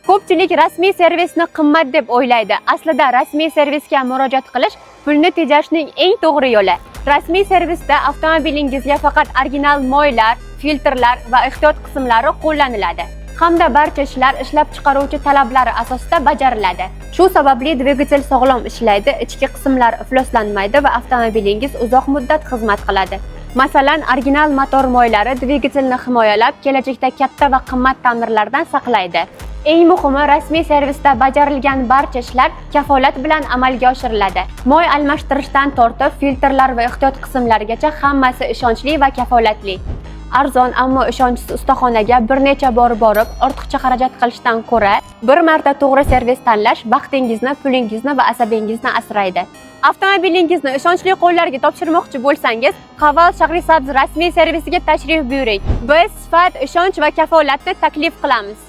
Ko'pchilik rasmiy servisni qimmat deb o'ylaydi. Aslida rasmiy servisga murojaat qilish pulni tejashning eng to'g'ri yo'li. Rasmiy servisda avtomobilingizga faqat original moylar, filtrlar va ehtiyot qismlari qo'llaniladi hamda barcha ishlar ishlab chiqaruvchi talablari asosida bajariladi. Shu sababli dvigatel sog'lom ishlaydi, ichki qismlar ifloslanmaydi va avtomobilingiz uzoq muddat xizmat qiladi. Masalan, original motor moylari dvigatelni himoyalab, kelajakda katta va qimmat ta'mirlardan saqlaydi. Eng muhimi, rasmiy servisda bajarilgan barcha ishlar kafolat bilan amalga oshiriladi. Moy almashtirishdan tortib, filtrlar va ehtiyot qismlarigacha hammasi ishonchli va kafolatli. Arzon, ammo ishonchsiz ustaxonaga bir necha bor borib, ortiqcha xarajat qilishdan ko'ra, bir marta to'g'ri servis tanlash vaqtingizni, pulingizni va asabingizni asraydi. Avtomobilingizni ishonchli qo'llarga topshirmoqchi bo'lsangiz, Haval Shahrisabz rasmiy servisiga tashrif buyuring. Biz sifat, ishonch va kafolatni taklif qilamiz.